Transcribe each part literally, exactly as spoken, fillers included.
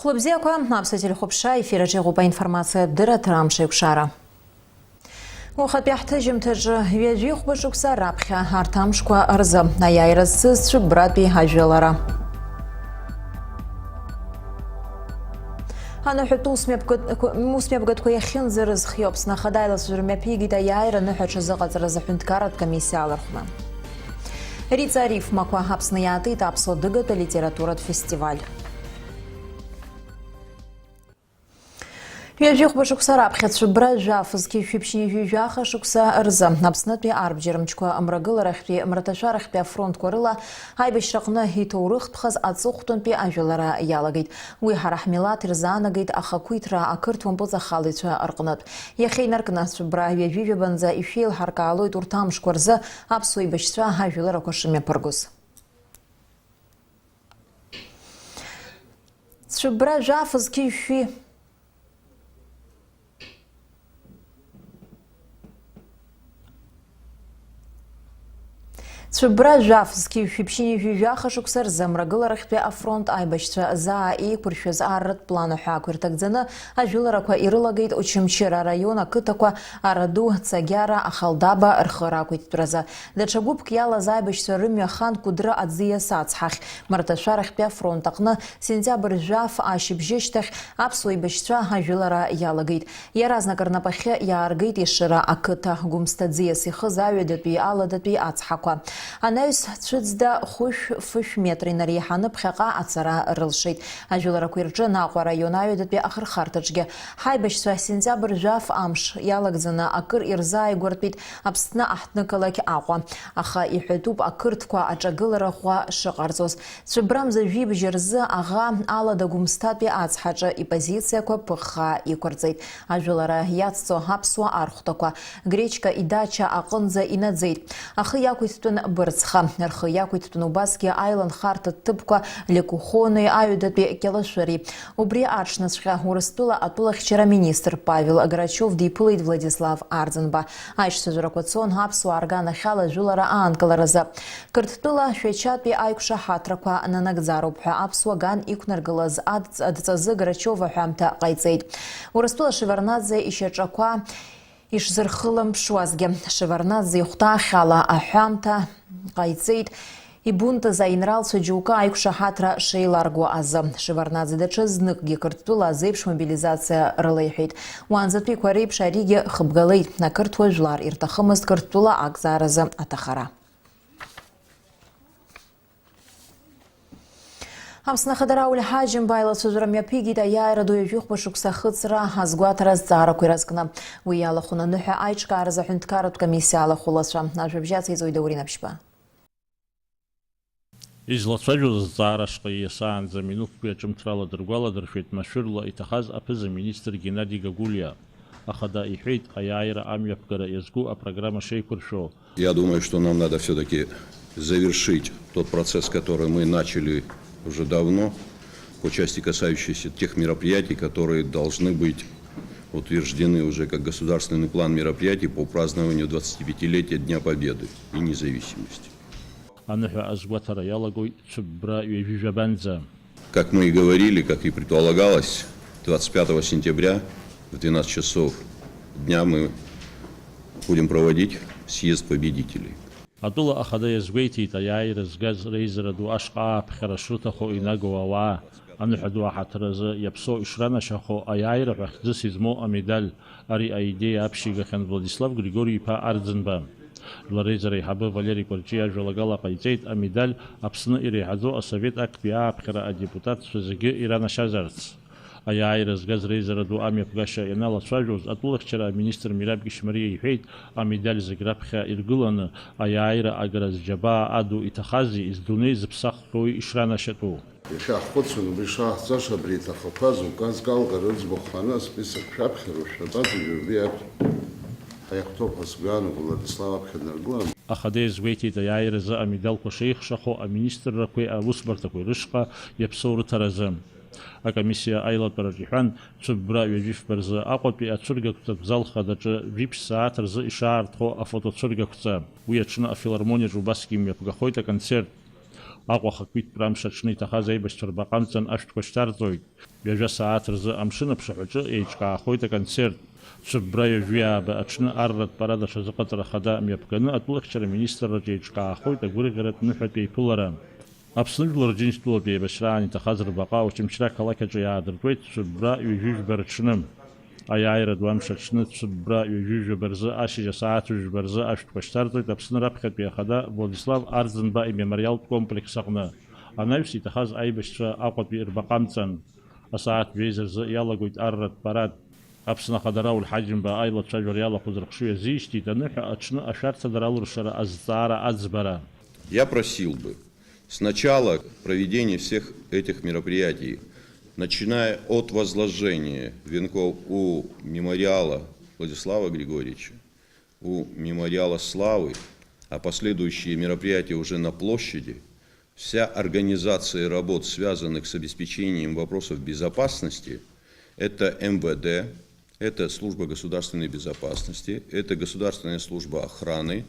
Хәлыбзиақәа, Аԥсуа телехәаԥшра, ефир аҿы иҟоуп аинформациатә дырраҭара Амш еиқәшара. Уахатәи ҳҭыжьымҭаҿы ҩажәихәба шықәса раԥхьа арҭ амшқәа рзы аиааира зцыз Цәыббратәи ажәылара. Аныҳәатәы усмҩаԥгатә-, усмҩаԥгатәқәа иахьынӡарызхио Аԥсны Ахада аилацәажәара мҩаԥигеит аиааира аныҳәа аҽазыҟаҵаразы аҳәынҭқарратә комиссиа алархәны. Риҵа арифмақәа Аԥсны иаатит аԥсуа дыгатә алитературатә фестиваль. Ҩажәихәба шықәса раԥхьа Цәыббра жәаф зқьи жәшәи ԥшьынҩажәи жәаха шықәса рзы Аԥснытәи арбџьар мчқәа мрагыларахьтәи мраҭашәарахьтәи афронтқәа рыла аибашьраҟны иҭоурыхтәхаз аҵыхәтәантәи ажәылара иалагеит. Уи ҳара ҳмилаҭ ирзаанагеит ахақәиҭра ақырҭуа мпыҵахалаҩцәа рҟнытә. Иахьа инаркны Цәыббра ҩажәи жәабанӡа ишәеилҳаркаалоит урҭ амшқәа рзы аԥсуа еибашьцәа ажәыларақәа шымҩаԥыргоз. Цәыббра жәаф зқьи жәшәи. Цәыббра жәаф зқьи жәшәи ԥшьынҩажәи жәаха шықәса рзы Мрагыларахьтәи афронт аибашьцәа заа еиқәыршәаз арратә план аҳәаақәа ирҭагӡаны ажәыларақәа ирылагеит Очамчыра араион ақыҭақәа Араду, Цагьара, Ахалдаба рхы рақәиҭтәразы. Даҽа гәыԥк иалаз аибашьцәа рымҩа хан Кәыдры аӡиас ацҳахь, Мраҭашәарахьтәи афронт аҟны, сентиабр жәаф ашьыбжьышьҭахь аԥсуа еибашьцәа ажәылара иалагеит. Иаразнак рнапахьы иааргеит Ешыра ақыҭа, Гәымсҭа аӡиас ихыз аҩадатәи аладатәи ацҳақәа. Анаҩс Цәыӡда хәышә фышә метр инареиҳаны ԥхьаҟа ацара рылшеит. Ажәыларақәа ирҿын Аҟәа араион аҩадатәи ахырхарҭаҿгьы. Ҳаибашьцәа сентиабр жәаф амш иалагӡаны акыр ирзааигәартәит Аԥсны аҳҭнықалақь Аҟәа. Аха иҳәатәуп ақырҭқәа аҿагылара ӷәӷәа шыҟарҵоз. Цәыббрамза жәибжь рзы аӷа Алада Гәымсҭатәи ацҳаҿы ипозициақәа ԥыххаа иқәырҵеит. Ажәылара иацҵо аԥсуа архәҭақәа Гречка идача аҟынӡа инаӡеит. Ахы иақәиҭтәын Бырцха, рхы иақәиҭтәын убасгьы аиланхарҭа ҭыԥқәа Лекухони аҩадатәи Кьалашәыри. Убри аҽныҵәҟьа Урыстәыла атәылахьчара министр Павел Грачев диԥылеит Владислав Арӡынба. Аишьцәажәарақәа цон аԥсуаа рганахьала ажәылара аанкыларазы. Қырҭтәыла Шәачатәи аиқәшаҳаҭрақәа нанагӡароуп ҳәа аԥсуа ган иқәнаргылаз адҵ-, адҵазы Грачев аҳәамҭа ҟаиҵеит. Урыстәыла Шеварднаӡе ишьаҿақәа ишзырхылымԥшуазгьы, Шеварднаӡе ихәҭаахьала аҳәамҭа ҟаиҵеит, ибунтыз аинралцәа џьоукы аиқәшаҳаҭра шеиларго азы. Шеварднаӡе даҽа зныкгьы Қырҭтәыла азеиԥш мобилизациа рылеиҳәеит. Уаанӡатәиқәа реиԥш аригьы хыбгалеит, ақырҭуа жәлар ирҭахымызт Қырҭтәыла акзааразы аҭахара. Аԥсны Ахада Рауль Ҳаџьымба аилацәажәара мҩаԥигеит аиааира ду ҩажәихәба шықәса ахыҵра азгәаҭара азҵаарақәа иразкны. Уи иалахәын аныҳәа аиҿкааразы аҳәынҭқарратә комиссиа алахәылацәа. Ажәабжь ациҵоит Даур Инапшьба. Излацәажәоз азҵаара ашҟа ииасаанӡа минуҭтәи аҿымҭрала дыргәаладыршәеит машәырла иҭахаз аԥыза-министр Геннади Гагулиа. Ахада иҳәеит, аиааира амҩаԥгара иазку апрограмма шеиқәыршәо. Я думаю, что нам надо всё-таки завершить тот процесс, который мы начали уже давно, по части, касающейся тех мероприятий, которые должны быть утверждены уже как государственный план мероприятий по празднованию двадцатипятилетия Дня Победы и независимости. Аныҳәа азгәаҭара иалагоит цәыббра ҩажәи жәабанӡа. Как мы и говорили, как и предполагалось, двадцать пятого сентября в двенадцать часов дня мы будем проводить съезд победителей. Атәыла ахада иазгәеиҭеит аиааира згаз реизара ду ашҟа ааԥхьара шрыҭаху инагоу ауаа. Аныҳәа ду аҳаҭыр азы иаԥсоу ишранашьахо аиааира ҳәа хьӡыс измоу амедаль, ари аидеиа аԥшьигахьан Владислав Григори-иԥа Арӡынба. Жәлар реизара аиҳабы Валери Кәарҷиа ажәалагала ҟаиҵеит амедаль Аԥсны иреиҳаӡоу асовет актәи ааԥхьара адепутатцәа зегьы иранашьазарц. Аиааира згаз реизара ду амҩаԥгашьа ианалацәажәоз, атәылахьчара аминистр Мераб Гьышьмариа иҳәеит, амедаль зегь раԥхьа иргыланы, аиааира агара зџьабаа аду иҭахази, здунеи зыԥсаххьоуи ишранашьатәу. Иахьа ҳхәыцуан убри шаҳҵаша, абри иҭахақәаз указк алга рыӡбахә ҳәаны асписок шәаԥхьа рушәатәа ҩажәи аԥхьа ҳаиахәҭоуп ҳәа сгәы иаанагон, Владислав аԥхьа днаргылан. Ахада иазгәеиҭеит аиааиразы амедалқәа шеихшахо аминистррақәеи аусбарҭақәеи рышҟа иаԥсоу рыҭаразы. Акомиссиа аилатәараҿ иҳәан, цәыббра ҩажәи фба рзы Аҟәатәи ацәыргақәҵатә зал хадаҿы жәиԥшь сааҭ рзы ишаартхо афотоцәыргақәҵа. Уи аҽны афилармониаҿ убасгьы имҩаԥгахоит аконцерт. Аҟәа ахақәиҭтәра амш аҽны иҭахаз аибашьцәа рбаҟа амҵан ашәҭқәа шьҭарҵоит. Ҩажәа сааҭ рзы амшын аԥшаҳәаҿы еиҿкаахоит аконцерт. Цәыббра ҩажәи ааба аҽны арратә парад аҽазыҟаҵара ахада мҩаԥганы атәылахьчара министрраҿы еиҿкаахоит агәырӷьаратә ныҳәатә еиԥылара. Аԥсны жәлар Рџьынџьтәылатә еибашьраан иҭахаз рбаҟа Очамчра ақалақь аҿы иаадыртуеит цәыббра ҩажәи жәба рыҽны. Аиааира ду амш аҽны цәыббра ҩажәи жәаба рзы ашьыжь асааҭ жәба рзы ашәҭқәа шьҭарҵоит Аԥсны раԥхьатәи ахада Владислав Арӡынба имемориалтә комплекс аҟны. Анаҩс иҭахаз аибашьцәа Аҟәатәи рбаҟа амҵан. Асааҭ жәеиза рзы иалагоит арратә парад. Аԥсны Ахада Рауль Ҳаџьымба аилацәажәара иалахәыз рыхшыҩ азишьҭит аныҳәа аҽны ашәарҭадара алыршара азҵаара аӡбара. Я просил бы с начала проведения всех этих мероприятий, начиная от возложения венков у мемориала Владислава Григорьевича, у мемориала Славы, а последующие мероприятия уже на площади, вся организация работ, связанных с обеспечением вопросов безопасности, это МВД, это служба государственной безопасности, это государственная служба охраны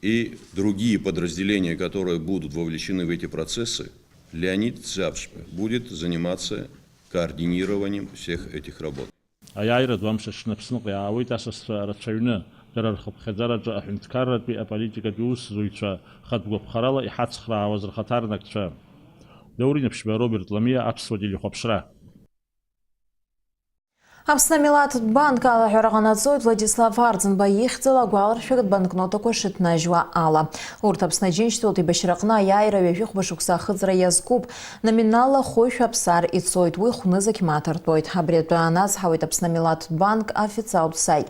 и другие подразделения, которые будут вовлечены в эти процессы, Леонид Цяпшпе будет заниматься координированием всех этих работ. Аиааира ду амш аҽны Аԥсныҟа иаауеит асасцәа рацәаҩны, дара рхыԥхьаӡараҿы аҳәынҭқарратәи аполитикатәи усзуҩцәа, хатә гәаԥхарала иҳацхраауаз рхаҭарнакцәа. Даур Инаԥшьба, Роберт Ламиа, Аԥсуа телехәаԥшра. Аԥсны амилаҭтә банк алаҳәара ҟанаҵоит Владислав Арӡынба ихьӡала агәаларшәагатә банкнотақәа шыҭнажьуа ала. Урҭ Аԥсны Аџьынџьтәылатә еибашьраҟны аиааира ҩажәи хәба шықәса ахыҵра иазкуп. Номиналла хәышә аԥсар ицоит, уи хәнызқь мааҭ ртәоит. Абри атәы аанацҳауеит Аԥсны амилаҭтә банк официалтә саит.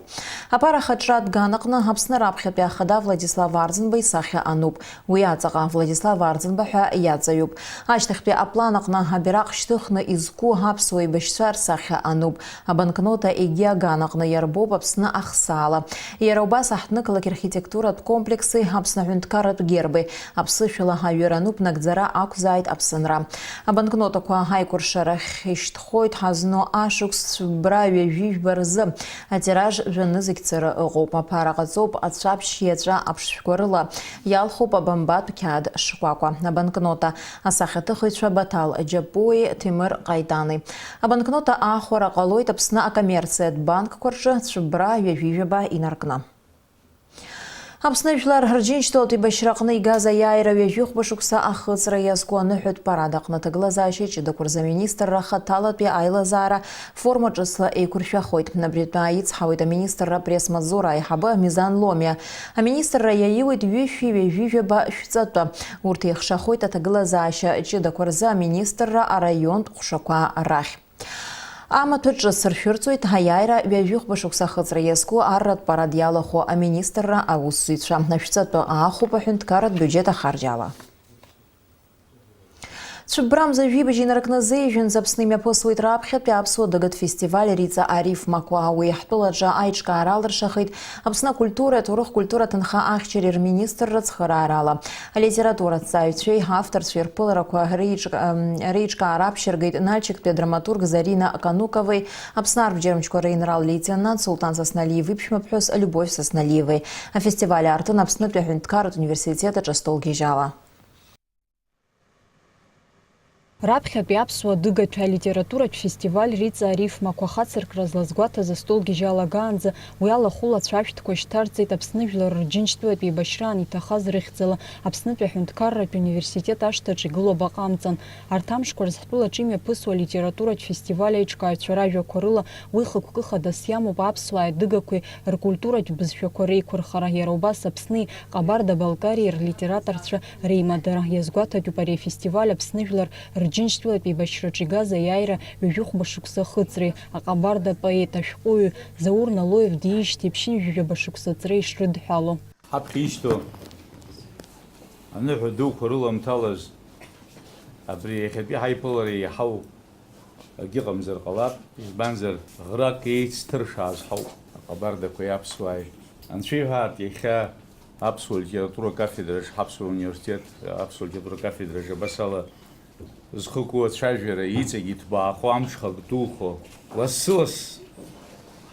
Аԥара ахаҿратә ганаҟны Аԥсны раԥхьатәи ахада Владислав Арӡынба исахьа ануп. Уи аҵаҟа Владислав Арӡынба ҳәа иаҵаҩуп. Ашьҭахьтәи аплан аҟны абираҟ шьҭыхны изку аԥсуа еибашьцәа рсахьа ануп. Абанкнота егьи аганаҟны иарбоуп Аԥсны ахсаала. Иара убас аҳҭнықалақь архитектуратә комплекси Аԥсны аҳәынҭқарратә герби аԥсышәала аҩыра ануп, нагӡара ақәзааит Аԥсынра. Абанкнотақәа аикәыршарахь ишьҭхоит ҳазну ашықәс цәыббра ҩажәи жәба рзы. Атираж жәанызқь цара ыҟоуп. Аԥара ҟаҵоуп ацәаԥшь иаҵәа аԥшшәқәа рыла. Иалхуп абамбатә қьаад шкәакәа. Абанкнота асахьаҭыхыҩцәа Баҭал Џьапуи Ҭемыр Ҟаитани. Абанкнота аахәара ҟалоит Аԥсны акоммерциатә банкқәа рҿы цәыббра ҩажәи жәаба инаркны. Аԥсны жәлар рџьынџьтәылатә еибашьраҟны игаз аиааира ҩажәи хәба шықәса ахыҵра иазку аныҳәатә парад аҟны аҭагылазаашьа ҷыдақәа рзы аминистрра ахаҭалатәи аилазаара форма ҿыцла еиқәыршәахоит. Абри атәы ицҳауеит аминистрра апресс-маҵзура аиҳабы Мизан Ломиа. Аминистрра иаиуеит ҩышәи ҩажәи жәаба шәҵатәы. Урҭ еихшахоит аҭагылазаашьа ҷыдақәа рзы аминистрра араионтә ҟәшақәа рахь. Амаҭәа ҿыц ршәырҵоит аиааира ҩажәи хәба шықәса ахыҵра иазку арратә парад иалахәу аминистрра аусзуҩцәа. Ашәҵатәы аахәоуп аҳәынҭқарратә биуџьет ахарџь ала. Цәыббра мза жәибжь инаркны зеижәынӡа Аԥсны имҩаԥысуеит раԥхьатәи аԥсуа дыгатә фестиваль Риҵа арифмақәа. Уи ҳтәылаҿы аиҿкаара алыршахеит Аԥсны акультуреи аҭоурых-культура аҭынха ахьчареи рминистрра цхыраарала. Алитератураҭҵааҩцәеи авторцәеи рԥыларақәа реиҿк-, м, реиҿкаара аԥшьыргеит Нальчиктәи адраматург Зарина Кануковеи, Аԥсны арбџьармчқәа реинрал леитенант Сулҭан Сасналиев иԥшәмаԥҳәыс Любовь Сасналиевеи. Афестиваль аартын Аԥснытәи аҳәынҭқарратә университет аҿы астолгьежьала. Раԥхьатәи аԥсуа дыгатәи алитературатә фестиваль Риҵа арифмақәа хацыркра злазгәаҭаз астолгьежьы алагаанӡа уи алахәыла ацәашәҭқәа шьҭарҵеит Аԥсны жәлар Рџьынџьтәылатә еибашьраан иҭахаз рыхьӡала Аԥснытәи аҳәынҭқарратә университет ашҭаҿы игылоу абаҟа амҵан. Арҭ амшқәа рзы ҳтәылаҿы имҩаԥысуа алитературатә фестиваль аиҿкааҩцәа ражәақәа рыла уи хықәкы хадас иамоуп аԥсуааи адыгақәеи ркультуратә бызшәақәа реиқәырхара, иара убас Аԥсни Ҟабарда-Балкариеи рлитераторцәа реимадара. Иазгәаҭатәуп ари афестиваль Аԥсны жәлар Рџьынџьтәылатә еибашьраҿы игаз аиааира ҩажәи хәба шықәса ахыҵреи, аҟабарда поет, ашәҟәыҩҩы Заур Налоев диижьҭеи ԥшьынҩажәи жәаба шықәса аҵреи ишрыдҳәало. Ҳаԥхьа ишьҭоу аныҳәа дуқәа рыламҭалаз абри иахьатәи ҳаиԥылара еиҳау акгьы ыҟамзар ҟалап, избанзар, ӷрак еицҭыршааз ҳауп, аҟабардақәеи аԥсуааи. Анцәа иҳәаартә, иахьа аԥсуа литература кафедраҿ, ҳаԥсуа университет аԥсуа литература кафедраҿ абасала зхы ку ацәажәара иҵегь иҭбаахо, амҽхак духо, лассы-ласс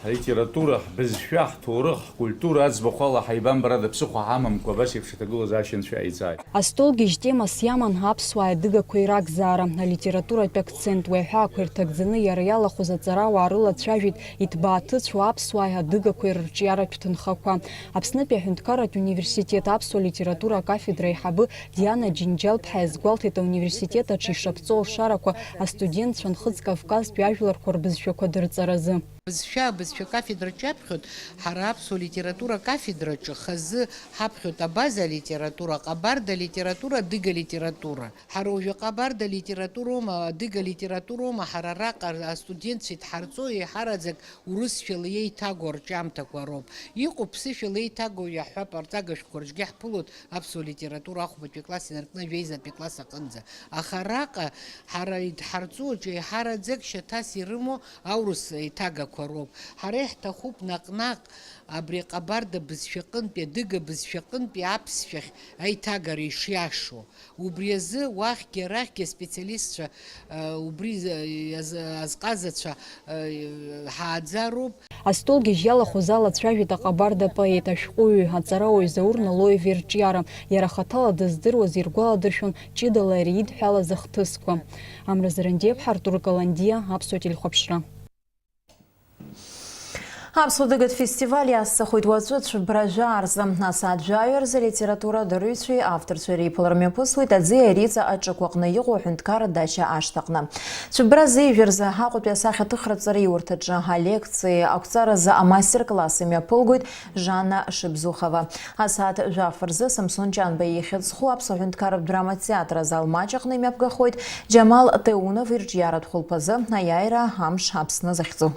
Ҳлитература, ҳбызшәа, ҳҭоурых, ҳкультура аӡбахә ала ҳаибамбарада ԥсыхәа ҳамамкәа абас еиԥш аҭагылазаашьа анцәа иааиҵааит. Астолгьежьтә тема сиаман аԥсуааи адыгақәеи ракзаара, алитературатә акцент, уи аҳәаақәа ирҭагӡаны иара иалахәыз аҵарауаа рылацәажәеит иҭбааҭыцәу аԥсуааи адыгақәеи рырҿиаратә ҭынхақәа. Аԥснытәи аҳәынҭқарратә университет аԥсуа литература акафедра аиҳабы Диана Џьынџьал-ԥҳа иазгәалҭеит ауниверситет аҿы ишаԥҵоу алшарақәа астудентцәа Нхыҵ Кавказтәи ажәларқәа рбызшәақәа дырҵаразы. Бызшәа, абызшәа кафедраҿ иаԥхьоит, ҳара аԥсуа литература кафедраҿы хазы ҳаԥхьоит абаза литература, аҟабарда литература, адыга литература. Ҳара уажәы аҟабарда литературоума, адыга литературоума, ҳара араҟа астудентцәа идҳарҵо еиҳараӡак урысшәала еиҭагоу арҿиамҭақәа роуп. Иҟоуп ԥсышәала еиҭагоу, иаҳҳәап, арҵага шәҟәқәа рҿгьы ҳԥылоит аԥсуа литература ахәбатәи акласс инаркны ажәеизатәи акласс аҟынӡа. Аха араҟа ҳара идҳарҵо аҿы еиҳараӡак шьаҭас ирымоу аурыс еиҭагақәа роуп. Ҳара иаҳҭахуп наҟ-наҟ абри аҟабарда бызшәаҟынтәи, адыга бызшәаҟынтәи аԥсшәахь аиҭагара ишиашоу. Убри азы уахьгьы арахьгьы аспециалистцәа, э, убри з-, аз-, азҟазацәа, э, ҳааӡароуп. Астолгьежь иалахәыз алацәажәеит аҟабарда поет, ашәҟәыҩҩы, аҵарауаҩ Заур Налоев ирҿиара. Иара хаҭала дыздыруаз иргәаладыршәон ҷыдала иара идҳәалаз ахҭысқәа. Амра Зарандиаԥҳа, Артур Каландиа, Аԥсуа телехәаԥшра. Аԥсуа дыгатә фестиваль иацҵахоит уаҵәы Цәыббра жәаа рзы. Асааҭ жәаҩа рзы алитература адырҩцәеи авторцәеи реиԥылара мҩаԥысуеит Аӡиа Риҵа аҿықә аҟны иҟоу аҳәынҭқарра дача ашҭаҟны. Цәыббра зеижә рзы Аҟәатәи асахьаҭыхратә ҵараиурҭаҿы алекциеи ақәҵаразы амастер-класси мҩаԥылгоит Жанна Шыбзухова. Асааҭ жәаф рзы Самсон Ҷанба ихьӡ зху Аԥсуа ҳәынҭқарратә драматә театр азал маҷ аҟны имҩаԥгахоит Џьамал Теунов ирҿиаратә хәылԥазы Аиааира амш Аԥсны захьӡу.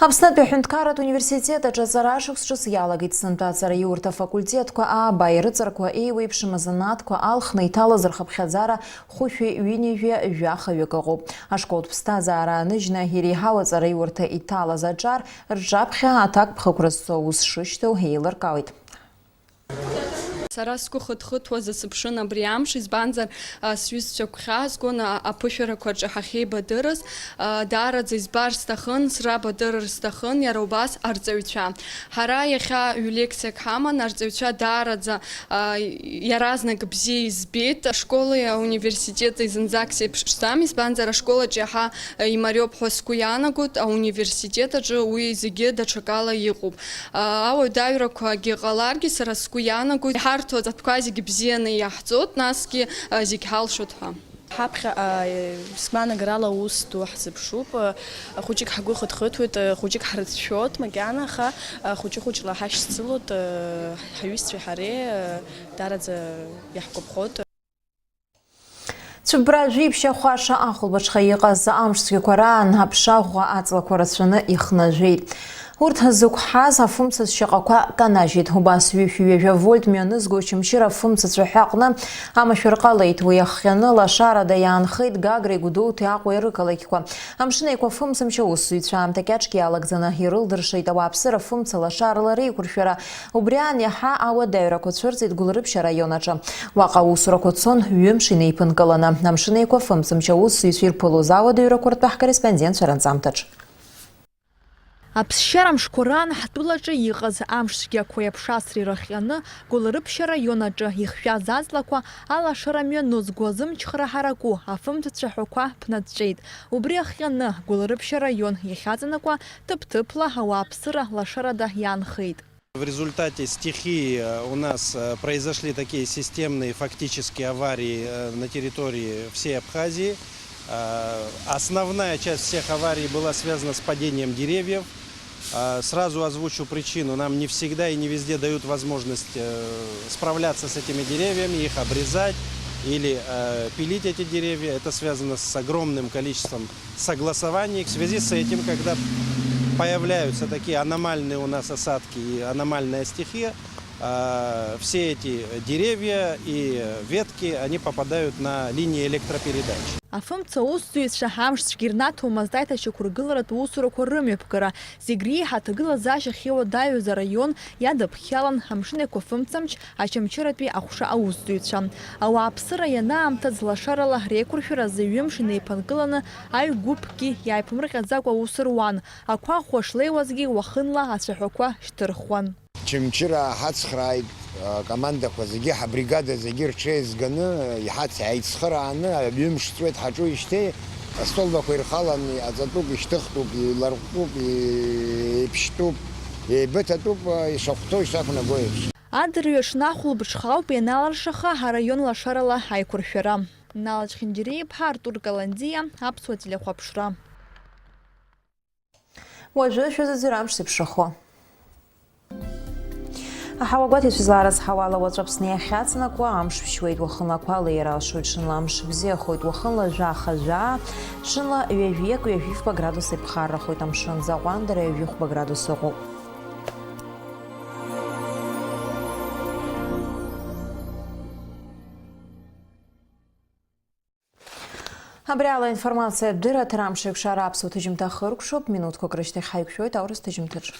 Аԥснытәи аҳәынҭқарратә университет аҿы аҵара ашықәс ҿыц иалагеит. Сынтәа аҵараиурҭа афакультетқәа ааба ирыҵарқәа еиуеиԥшым азанааҭқәа алхны иҭалаз рхыԥхьаӡара хәышәи ҩынҩажәи жәахаҩык ыҟоуп. Ашколтә ԥсҭазаара ааныжьны иреиҳау аҵараиурҭа иҭалаз аҿар рҿаԥхьа аҭакԥхықәра зцо аус шышьҭоу еилыркаауеит. Сара сгәы хыҭхыҭуазар сыԥшын абри амш, избанзар, а, сҩызцәа гәхьаазгон, а, аԥышәарақәа рҿы ҳахьеибадырыз. А, даараӡа избар сҭахын, срабадырыр сҭахын, иара убас арҵаҩцәа. Ҳара иахьа ҩ-лекциак ҳаман, арҵаҩцәа даараӡа, а, иаразнак бзиа избеит. Ашколи ауниверситети зынӡак сеиԥшӡам, избанзар, ашколаҿ иаҳа, а, имариоуп ҳәа сгәы иаанагоит, ауниверситет аҿы уи зегьы даҽакала иҟоуп. Ауадаҩрақәа акгьы ҟаларгьы, сара сгәы иаанагоит, иҳарҭо аҵатәқәа зегьы бзианы иаҳҵоит, насгьы, а, зегь ҳалшоит ҳәа. Ҳаԥхьаҟа, а, сгәаанагарала аус ду ҳзыԥшуп. А, хәыҷык ҳгәы хыҭхыҭуеит, а, хәыҷык ҳрыцәшәоит макьана, аха, а, хәыҷы-хәыҷла ҳашьцылоит, а, ҳаҩызцәеи ҳареи, а, даараӡа иаҳгәаԥхоит. Цәыббра жәиԥшь ахәаша ахәылбыҽха иҟаз амш цәгьақәа раан аԥша ӷәӷәа аҵлақәа рацәаны ихнажәеит. Урҭ зықәҳаз афымца шьаҟақәа канажьит. Убас ҩышәи ҩажәа вольт мҩанызго Очамчыра афымца цәаҳәа аҟны амашәыр ҟалеит. Уи иахҟьаны лашарада иаанхеит Гагреи Гәдоуҭеи Аҟәеи рықалақьқәа. Амшын Еиқәа афымцамч аусзуҩцәа аамҭа кьаҿк иалагӡаны ирылдыршеит ауааԥсыра афымца лашарала реиқәыршәара. Убри аан иаҳа ауадаҩрақәа цәырҵит Гәылрыԥшь араион аҿы. Уаҟа аусурақәа цон ҩымш инеиԥынкыланы. Амшын Еиқәа афымцамч аусзуҩцәа ирԥылоз ауадаҩрақәа ртәы ҳкорреспондентцәа ранҵамҭаҿ. Аԥсшьара мшқәа раан ҳтәылаҿы иҟаз амш цәгьақәеи аԥшасреи рыхҟьаны, Гәылрыԥшь араион аҿы ихшәаз аҵлақәа алашара мҩанызго азымчхара ҳараку афымцәацәаҳәақәа ԥнаҵәҵәеит. Убри ахҟьаны, Гәылрыԥшь араион иахьаҵанакуа ҭыԥ-ҭыԥла ауааԥсыра лашарада иаанхеит. В результате стихии, э, у нас, э, произошли такие системные фактические аварии, э, на территории всей Абхазии. Э, основная часть всех аварий была связана с падением деревьев. Э, сразу озвучу причину. Нам не всегда и не везде дают возможность, э, справляться с этими деревьями, их обрезать или, э, пилить эти деревья. Это связано с огромным количеством согласований. В связи с этим, когда появляются такие аномальные у нас осадки и аномальная стихия, А, все эти деревья и ветки, они попадают на линии электропередач. Афымца аусзуҩцәа амш цәгьа ирнаҭомызт аиҭашьақәыргыларатә усурақәа рымҩаԥгара. Зегь реиҳа аҭагылазаашьа ахьиуадаҩыз араион иадыԥхьалан амшын еиқәафымцамч Очамчыратәи аҟәша аусзуҩцәа. Ауааԥсыра ианаамҭаз лашарала реиқәыршәара азы ҩымш инеиԥынкыланы аҩ-гәыԥкгьы иааиԥмырҟьаӡакәа аус руан. Ақәа ӷәӷәа шлеиуазгьы уахынла ацәаҳәақәа шьҭырхуан. Очамчыраа ҳацхрааит, акомандақәа зегьы, ҳабригада зегьы рҽеизганы, иҳац-, ҳаицхырааны, ҩымш ҵуеит ҳаҿуижьҭеи, астолбақәа ирхалан, иҟаҵатәуп, ишьҭыхтәуп, иларҟәтәуп, еиԥштәуп, еибыҭатәуп, ишахәҭоу ишақәнаго еиԥш. Адырҩаҽны ахәылбыҽха ауп ианалыршаха араион лашарала аиқәыршәара. Нала Чхинџьариа-иԥҳа, Артур Каландиа, Аԥсуа телехәаԥшра. Уажәы шәазыӡырҩ амш зеиԥшрахо. Аҳауагәаҭеицәа зларазҳауала уаҵәы Аԥсны иахьаҵанакуа амш ԥшьуеит, уахынла ақәа леира алшоит, ҽынла амш бзиахоит, уахынла жәаха-жәаа, ҽынла ҩажәи акы, ҩажәи фба градус еиԥхаррахоит, амшын аӡы аҟәандара ҩажәи хәба градус ыҟоуп. Абри ала аинформациатә дырраҭара амш еиқәшара аԥсуа ҭыжьымҭа ахыркәшоуп, минуҭқәак рышьҭахь ҳаиқәшәоит аурыс ҭыжьымҭаҿы.